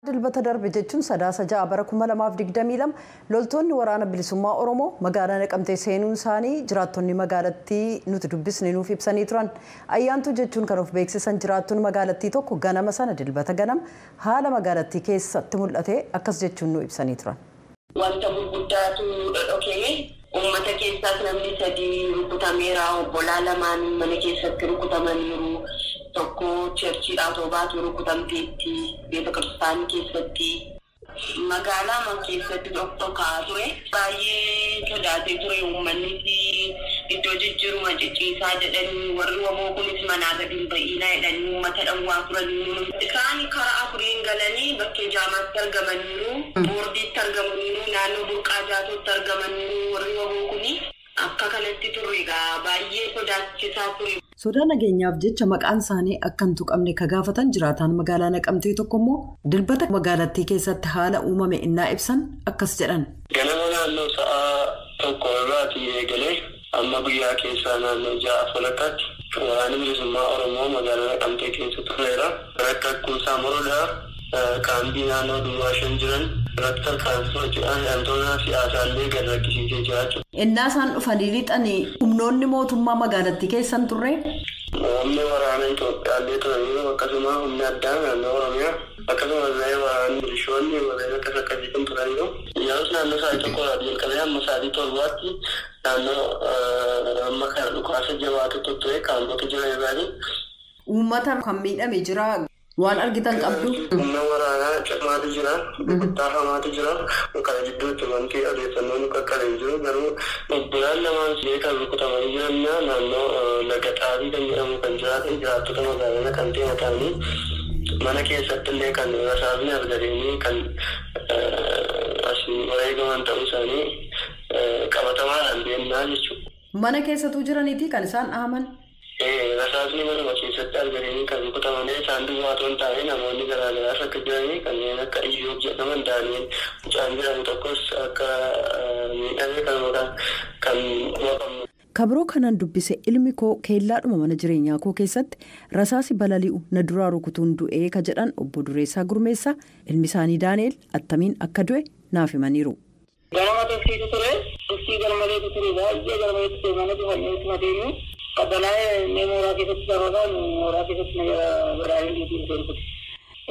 Dilbata darbe jechuun 6 bara 2022 loltoonni waraana bilisummaa Oromoo magaalaa Naqamtee seenuun isaanii jiraattonni magaalattii nuti dubbisne nuuf ibsanii turan. Ayyaantuu jechuun kan of beeksisan jiraattonni magaalattii tokko ganama sana dilbata ganama haala magaalattii keessatti mul'ate akkas jechuun nu ibsanii turan. Wanta gurguddaatu dhodhokee uummata keessaas namni 3 rukutameera, obbolaa lamaan mana keessatti rukutamaniiru. Tokko cheerchiidhaa otoo baatu rukutamteetti beeta kiristaanii keessatti magaalaa keessatti dhokaa ture. Baay'ee sodaatee ture uummanni iddoo jijjiiruma cicciisaa jedhanii warri waboo kunis manaa gadi hin ba'iinaa jedhanii uummata dhawwaa turanii. Isaan karaa afuriin galanii bakkee jaamaatti argamaniiru, boordiitti argamaniiru, naannoo burqaa jaatootti argamaniiru warri waboo kuni. Akka kanatti turre egaa baay'ee sodaachisaa ture. Sodaa nageenyaaf jecha maqaan isaanii akka hin tuqamne ka gaafatan jiraataan magaalaa Naqamtee tokko immoo dilbata magaalattii keessatti haala uumame innaa ibsan akkas jedhan. Ganama naannoo sa'a 1 irraatii eegalee amma guyyaa keessaa naannoo 6 walakkaatti waraanni bilisummaa Oromoo magaalaa Naqamtee keessa tureera. Bakka Kumsaa Morodaa kaambii naannoo duwwaa 5 jiran irratti tarkaanfii hojjetan hidhamtoota siyaasaallee gad rakkisiisee jiraachuu. Innaa isaan dhufanii lixanii humnoonni mootummaa magaalattii keessan turre. Humni waraana Itoophiyaallee turaniiru, akkasuma humni addaa naannoo Oromiyaa, akkasuma illee waraanni milishoonni warreen akkas akkasii kun turaniiru. Yeroos naannoo sa'aatii 1 irraa jalqabee hamma sa'aatii 7tti naannoo amma kana dhukaasa jabaatu ture kaamboota jiran irraati. Uummata kan miidhame jira. Waan argitan qabdu. Humna waraanaa cimaatu jira, gurguddaa hamaatu jira. Kana gidduutti wanti odeeffannoo nu qaqqabee jiru garuu obbolaan lamaan illee kan rukutamanii jiran naannoo laga xaabii kan jedhamu kan jiraatan jiraattota magaalaa Naqamtee mataanii mana keessatti illee kan rasaasni argatanii kan asii wareegaman ta'uu isaanii qabatamaadhaan deemnaa jechuudha. Mana keessatuu jiraniiti kan isaan dhahaman. Rasaasni manuma keessatti argatanii kan rukutamanii isaan duwwaa otoo hin taane namoonni garaagaraas akka jiranii kanneen akka Iyyoob jedhaman Daani'el mucaan jedhamu tokkos akka miidhame kan quba. Kabroo kanan dubbise ilmi koo keellaadhuma mana jireenyaa koo keessatti rasaasi balali'u na duraa rukutuun du'ee ka jedhan obbo Dureessaa Gurmeessaa ilmi isaanii Daani'el attamiin akka du'e naaf himaniiru. Ganama tokkitu ture, turtii garmaleetu ture, baay'ee garmaleetu ture, mana cufannee itti madeenu. Qabbanaa'ee inni mooraa keessatti sararaan mooraa keessatti badhaadhee dhiitiin ture.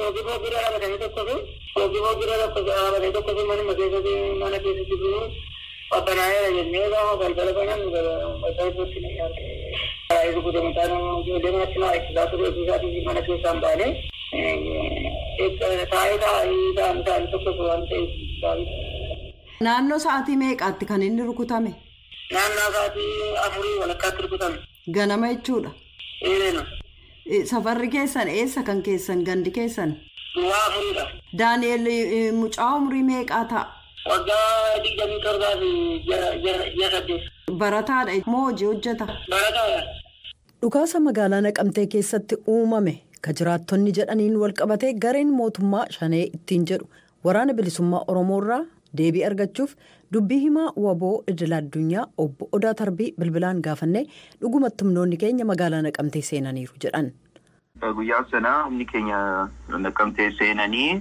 Hojii bira dhaabatanii tokko fi hojii bira dhaabatanii tokko fi manuma keessatti mana keessatti jiru qabbanaa'ee jennee gaafa balbala banan balbala irratti na nyaate. Baay'ee rukutame taana ijoollee manatti naa ittisaa ture ofii isaatii mana keessaan baanee taa'ee taa'ee ta'an ta'an tokko waan ta'eef. Naannoo sa'aatii meeqaatti kan inni rukutame? Naannoo sa'aatii 4 walakkaatti rukutame. Ganama jechuudha. Eena. Safarri keessan eessa kan keessan gandi keessan? Duwwaa 4dha. Daani'el mucaa umurii meeqaa ta'a? Waggaa 27 fi 8. Barataadha moo hojii hojjeta? Barataadha. Dhukaasa magaalaa Naqamtee keessatti uumame ka jiraattonni jedhaniin wal qabatee gareen mootummaa shanee ittiin jedhu waraana bilisummaa Oromoorraa deebii argachuuf dubbii himaa waboo idil addunyaa obbo Odaa Tarbii bilbilaan gaafannee dhugumatti humnoonni keenya magaalaa Naqamtee seenaniiru jedhan. Guyyaa sana humni keenya Naqamtee seenanii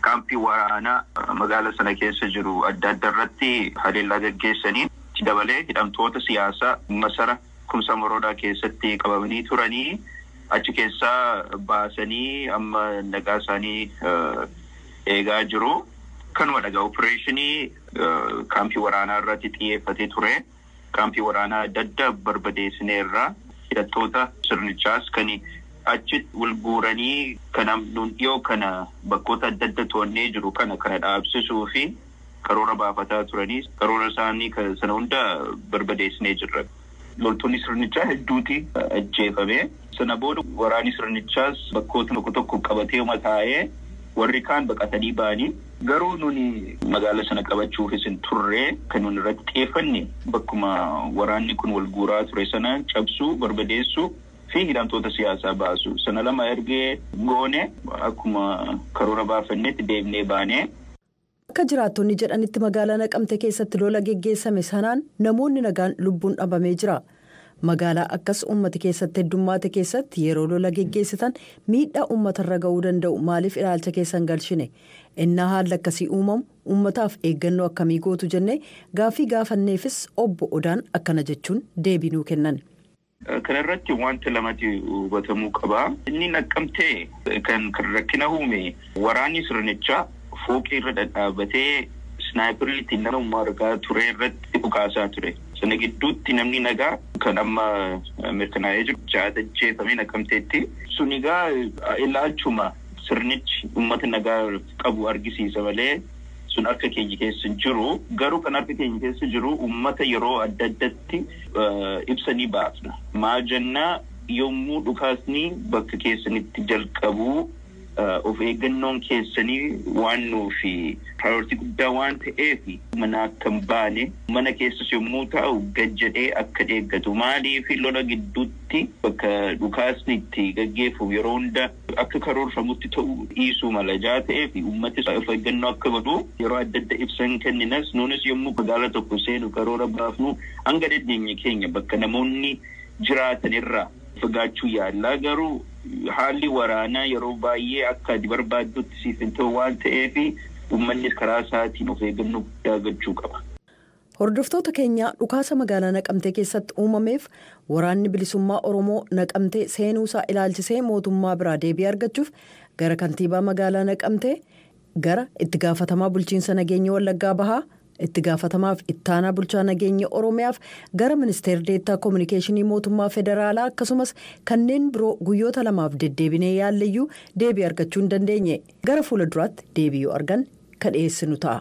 kaampii waraanaa magaalaa sana keessa jiru adda adda irratti haleellaa gaggeessanii dabalee hidhamtoota siyaasaa masara Kumsaa Morodaa keessatti qabamanii turanii achi keessaa baasanii amma nagaa isaanii eegaa jiru. Kanuma dhagaa opereeshinii kaampii waraanaa irratti xiyyeeffatee ture. Kaampii waraanaa adda adda barbadeessineerra. Hidhattoota sirnichaas kan achi wal guuranii kan nuun dhiyoo kana bakkoota adda adda to'annee jiru kana dhaabsisuu fi karoora baafataa turanii karoora isaanii sana hunda barbadeessinee jirra. Loltoonni sirnichaa hedduuti ajjeefame. Sana booda waraanni sirnichaas bakkoota tokko tokko qabatee taa'ee warri kaan baqatanii ba'anii garuu nuni magaala sana qabachuufis hin turre kan nuni irratti xiyyeeffanne bakkuma waraanni kun wal guuraa ture sana cabsuu barbadeessuu fi hidhamtoota siyaasaa baasu. Sana lama ergee goone akkuma karoora baafannetti deemnee baane. Akka jiraattonni jedhanitti magaalaa Naqamtee keessatti lola geggeessame sanaan namoonni nagaan lubbuun dhabamee jira. Magaalaa akkas uummati keessatti heddummaate keessatti yeroo lola geggeessitan miidhaa uummatarra ga'uu danda'u maaliif ilaalcha keessan galchine? Innaa haalli akkasii uumamu uummataaf eeggannoo akkamii gootu jennee gaaffii gaafanneefis obbo Odaan akkana jechuun deebii nuu kennan. Kana irratti wanta lamatu hubatamuu qaba. Inni Naqamtee kan rakkina uume waraanni sirnichaa fooqii irra dhadhaabatee sniper iitiin nama argaa ture irratti dhukaasaa ture. Sana gidduutti namni nagaa kan amma mirkanaa'ee jiru jaata ajjeefamee Naqamteetti. Sun egaa ilaalchuma sirnichi uummata nagaa qabu argisiisa malee sun harka keenya keessa jiru. Garuu kan harka keenya keessa jiru uummata yeroo adda addatti ibsa ni baasna. Maal jennaa, yommuu dhukaasni bakka keessanitti jalqabu of eeggannoon keessanii waan nuufi priority guddaa waan ta'eef mana akka hin baane, mana keessas yommuu taa'u gad jedhee akka eeggatu. Maaliif, lola gidduutti bakka dhukaasni itti gaggeeffamu yeroo hunda akka karoorfamutti ta'uu dhiisuu mala jaa ta'eef uummati of eeggannoo akka godhu yeroo adda adda ibsan kenninas. Nuunis yommuu magaala tokko seenu karoora baafnu hanga dandeenye keenya bakka namoonni jiraatanirraa fagaachuu yaallaa. Garuu haalli waraanaa yeroo baay'ee akka ati barbaaddutti siif hin ta'u waan ta'eef uummanni karaa isaatiin of eeggannoo guddaa gochuu qaba. Hordoftoota keenya, dhukaasa magaalaa Naqamtee keessatti uumameef waraanni bilisummaa Oromoo Naqamtee seenuusaa ilaalchisee mootummaa biraa deebii argachuuf gara kantiibaa magaalaa Naqamtee, gara itti gaafatamaa bulchiinsa nageenya Wallaggaa Bahaa, itti gaafatamaaf ittaanaa bulchaa nageenya Oromiyaaf, gara ministeera deettaa koominikeeshinii mootummaa federaalaa, akkasumas kanneen biroo guyyoota 2f deddeebinee yaalleyyuu deebii argachuu hin dandeenye. Gara fuula duraatti deebii yoo argan kan dhiyeessinu ta'a.